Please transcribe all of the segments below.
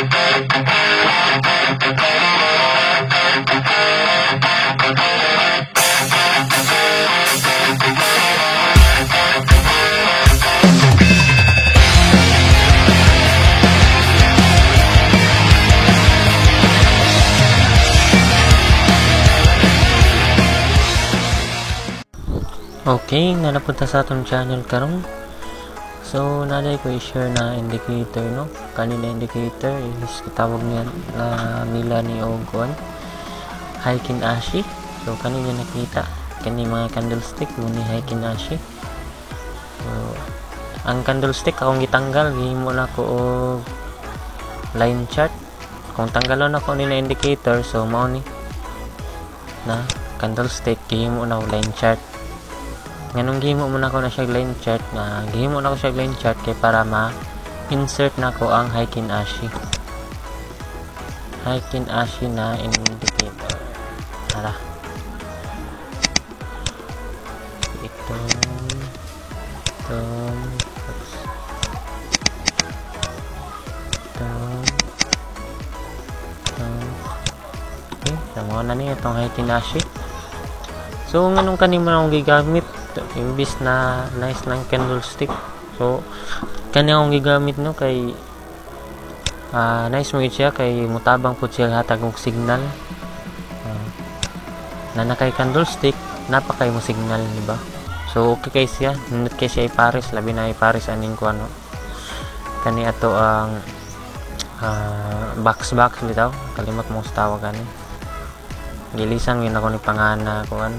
Okay, nanapunta sa atong channel karon. So, naday ko i-share na indicator, no? Kanina indicator is kitawag niya na nila ni og Heikin Ashi. So, kanina nakita kani mga candlestick mo ni Heikin Ashi. So, ang candlestick akong gitanggal, gihimo na ko og line chart. Kung tanggalon ako ni na indicator, so mao ni na candlestick gihimo na og line chart. Nganong gihimo mo na ako na siya line chart, na gihimo na ako siya line chart kay para ma-insert na ko ang Heikin Ashi. Heikin Ashi na indicator. Tara. Ito. Ito. Ito. Ito. Okay, tama na niya itong Heikin Ashi. So, nganong kanimo na akong gigamit imbis na nice ng candlestick. So, kani akong gigamit no kay nice mo siya kay mutabang pud siya hatag og signal. Na nakay candlestick, napakay mo signal, di ba? So, okay kay siya, nindot kay siya ipares, labi na ipares aning ko ano. Kani ato ang box box bitaw, kalimot mo sa tawag ani. Gilisan gyud ako ni pangana kuan.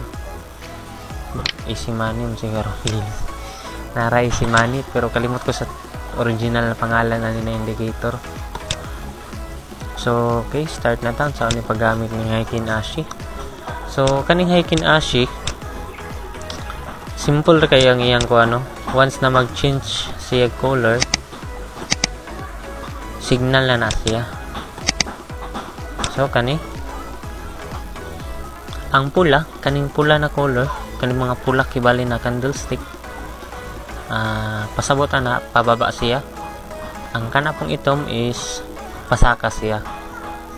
Easy money mo siguro. Nara easy money pero kalimot ko sa original na pangalan ani na indicator. So okay, start na ta sa ani paggamit ni Heikin Ashi. So kaning Heikin Ashi simple ra kay ang iyang kuan, no? Once na mag-change siya color, signal na na siya. So kani ang pula, kaning pula na color, kaning mga pula kibali na candlestick, pasabot na pababa siya. Ang kana pong itom is pasaka siya.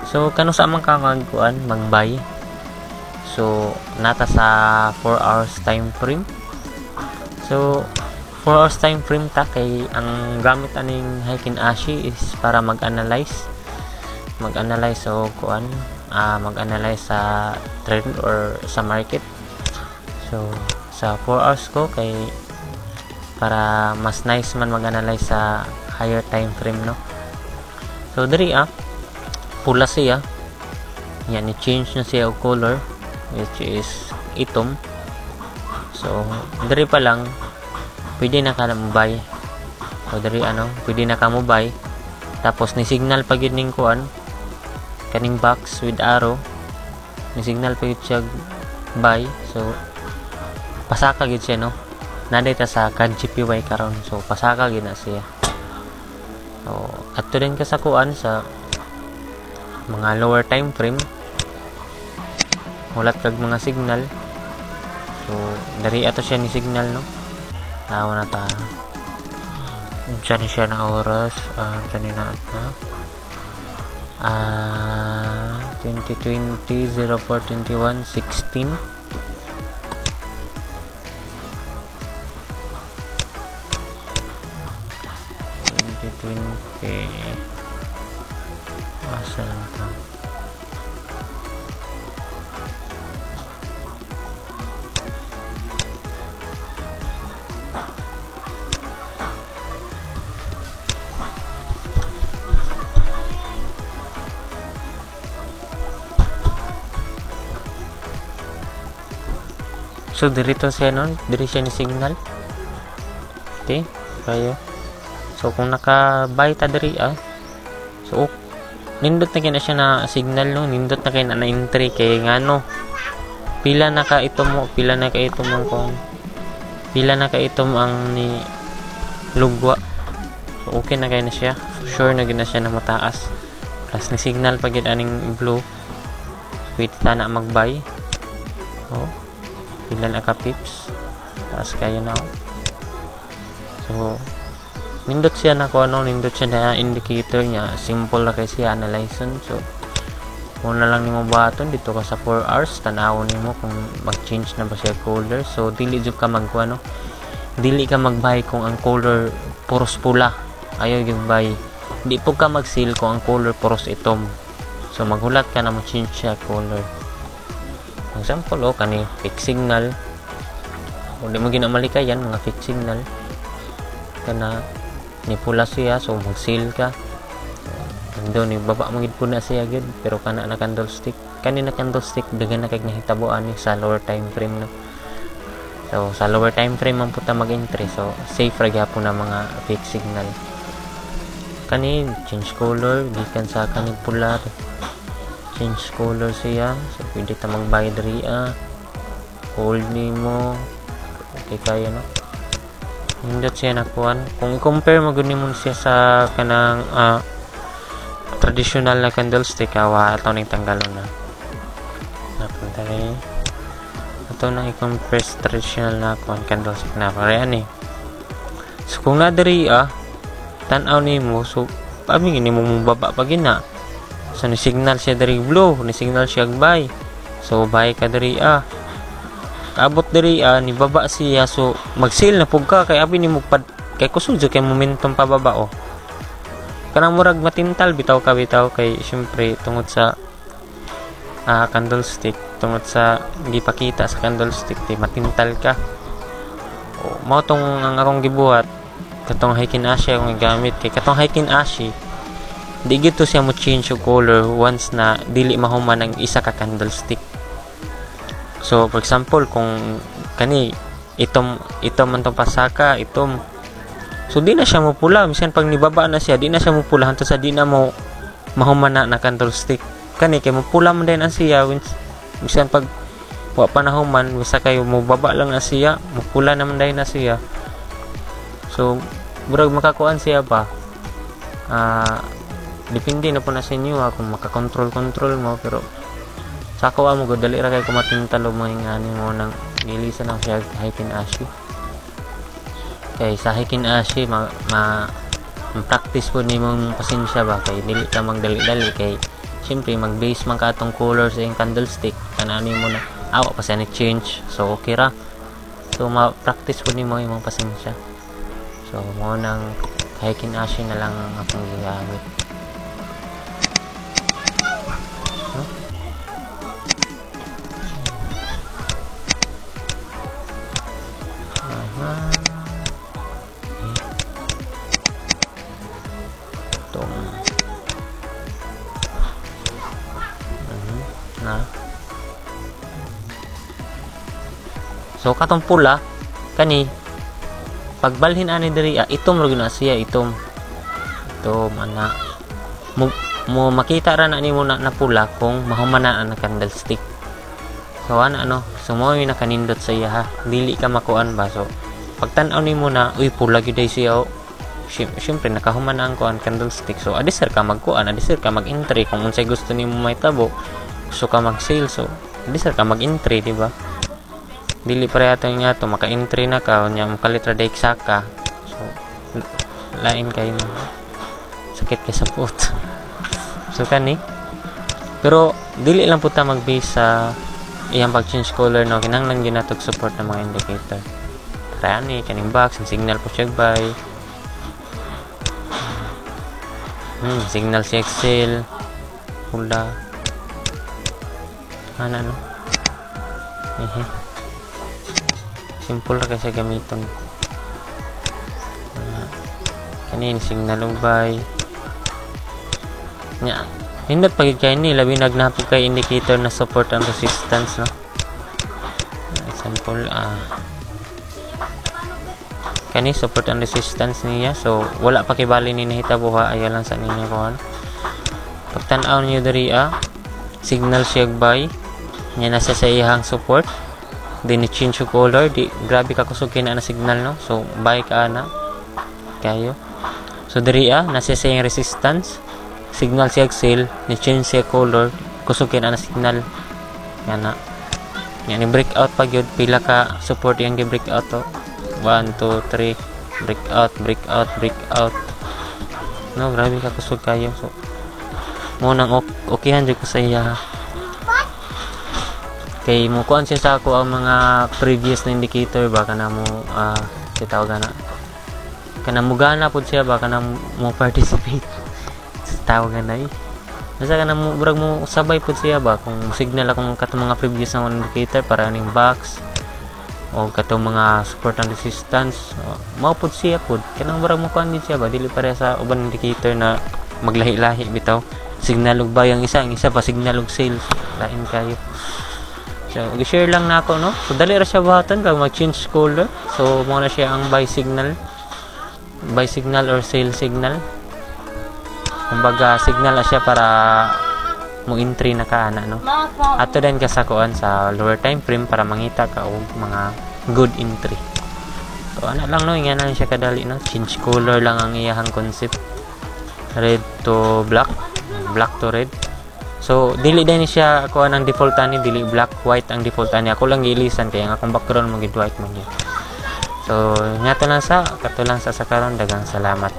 So kano sa man ka magkuan, mag-buy. So nata sa 4 hours time frame. So 4 hours time frame ta kay ang gamit aning Heikin Ashi is para mag-analyze, mag-analyze og kuan, mag-analyze sa trend or sa market. So sa 4 hours ko kay para mas nice man mag-analyze sa higher time frame, no. So diri pula siya. Yan, ni-change na siya og color which is itom. So diri pa lang pwede na ka mo buy. So diri ano, pwede na ka mo buy. Tapos ni signal pa gyud ning kuan kaning box with arrow, ni signal pa gyud siya buy. So pasaka gyud siya, no. Naday ta sa CAD JPY karon, so pasaka gyud na siya. So adto din ka sa kuan sa mga lower time frame, hulat kag mga signal. So diri ato siya ni signal, no. Tawa na ta. Unsa ni siya na oras? Unsa ni na ata? 2020 04 21 16. Asa lang ta? So dirito siya, no? Diri siya ni signal. Okay, kayo. So kung naka-buy ta diri, so nindot na kay na siya na signal, no? Nindot na kay na entry kay ngano pila na ka itom mo, pila na ka itom ang kung pila na ka itom ang ni lugwa. So okay na kay na siya, sure na gid na siya na mataas. Plus ni signal pa gid aning blue, pwede ta na mag-buy. Oh, pila na ka pips, taas kayo na. Oh. So Nindot siya na kuan, no, nindot siya na indicator niya. Simple ra kay siya analyze. So una lang nimo buhaton dito ka sa 4 hours, tan-awon nimo kung mag-change na ba siya color. So dili jud ka magkuan, no, dili ka mag-buy kung ang color puros pula. Ayaw yung buy. Di po ka mag-sell kung ang color puros itom. So maghulat ka na mo change siya color. Example, oh, kani fake signal. O di mo ginamalikayan mga fake signal. Kana ni pula siya, so mag-sell ka. Ando ni baba mo gid po na siya gid, pero kana na candlestick, kani na candlestick daghan na kay nahitabo ani sa lower time frame, no. So sa lower time frame man pud ta mag-entry, so safe ra gyapon na mga fake signal. Kani change color gikan sa kaning pula, change color siya. So pwede ta mag-buy diri, ah. Hold nimo, okay kayo, no. Nindot siya na kuan. Kung i-compare mo gud nimo siya sa kanang traditional na candlestick, awa ato ning tanggalon na. Napunta rin. Ato na i-compare sa traditional na kuan candlestick na pare ani. So kung na diri, ah, tan-aw nimo, so abi nimo mo baba pa gina. So ni signal siya diri blue, ni signal siya buy. So buy ka diri, ah. Kaabot diri, ah, ni baba siya, so mag-sell na pug ka kay abi nimo pad kay kusog jud kay momentum pababa, oh. Kanang murag matintal bitaw ka bitaw kay syempre tungod sa candlestick, tungod sa gipakita sa candlestick, di matintal ka. O, mao tong ang akong gibuhat katong Heikin Ashi akong gigamit kay katong Heikin Ashi di gito siya mo change og color once na dili mahuman ang isa ka candlestick. So for example, kung kani itom itom man tong pasaka itom, so di na siya mo pula. Bisan pag nibaba na siya, di na siya mo pula hantod sa di na mo mahuman na candlestick. Kani kay mo pula man din ang siya bisan pag wa pa nahuman, basta kayo mo baba lang na siya, mo pula naman dahil na siya. So murag makakuan siya ba, depende na po na sa inyo, kung makakontrol-control mo, pero sa ako mo gud dali ra kay kumatintal og mga ingani mo nang gilisan na siya Heikin Ashi. Kay sa Heikin Ashi ma, ma practice po nimo pasensya ba kay dili ka magdali-dali kay syempre mag-base man ka atong color sa iyang candlestick, tanan nimo na awa pa siya ni change, so okay ra. So ma-practice po nimo imong pasensya. So mo nang Heikin Ashi na lang ang akong gigamit. No? Aha. Itong na. So katong pula kani pagbalhin ani diri, itom ra gyud na siya, itom. Itom ana. Mo makita ra na nimo na pula kung mahuman na ang candlestick. So ana, ano, so mo yung nakanindot sa iya, ha. Dili ka makuan ba. So pagtan-aw nimo na, uy, pula gyud ay siya, oh. Syempre nakahuman na ang kuan candlestick. So adisir ka magkuan, adisir ka mag-entry kung unsay gusto nimo mahitabo. Gusto ka mag-sale, so adisir ka mag-entry, di ba? Dili pareha to nga to maka-entry na ka unya mokalit ra dayk saka. So lain kayo no. Sakit kay sa puot. So kani, pero dili lang pud ta mag-base sa iyang pag-change color, no, kinahanglan gyud natog support ng mga indicator. Try ani kaning box, ang signal po siya buy. Signal si Excel pula. Ana, no. Ehe. Simple ra kasi gamiton. Kanin signal og buy. Nya, nindot pagid kay ni labi nagnapog kay indicator na support and resistance, no. Example, kani support and resistance niya. So wala pa kibali ni nahitabo, ha. Ayaw lang sa ninyo kuan. Pagtan-aw niyo diri, signal siya buy. Nya nasa sa iyang support. Di ni change yung color, di grabe ka kusog kay na signal, no. So buy ka ana kayo. So diri, nasa sa iyang resistance, signal siya sell, ni change siya color, kusog kay na signal. Yana. Nya ni breakout pa gyud, pila ka support iyang gi breakout to. 1 2 3. Break out, break out, break out. No, grabe ka kusog kayo. So, mo nang okayhan jud ko sa iya. Kay mo kuan siya sa ako ang mga previous na indicator ba, kana mo si tawag na kana mugana pud siya ba, kana mo participate sa tawag na eh. Basta kana mo murag mo sabay pud siya ba kung signal akong katong mga previous na indicator para aning box o katong mga support and resistance, mao pud siya pud, kanang murag mo kuan din siya ba, dili pareha sa uban indicator na maglahi-lahi bitaw, signal og buy ang isa pa signal og sales, lain kayo. So, i-share lang na ako, no? So, dali ra siya buhaton kag mag-change color. So, mo na siya ang buy signal. Buy signal or sell signal. Kumbaga, signal na siya para mo entry na ka ana, no? Ato din ka sa kuan sa lower time frame para mangita ka og mga good entry. So, ana lang, no? Nga lang siya kadali, no? Change color lang ang iyahang concept. Red to black, black to red. So, dili din siya kuan ang default ani, dili black, white ang default ani. Ako lang giilisan kay ang akong background mo gid white man gyud. So, nga to lang sa kato lang sa karon. Daghang salamat.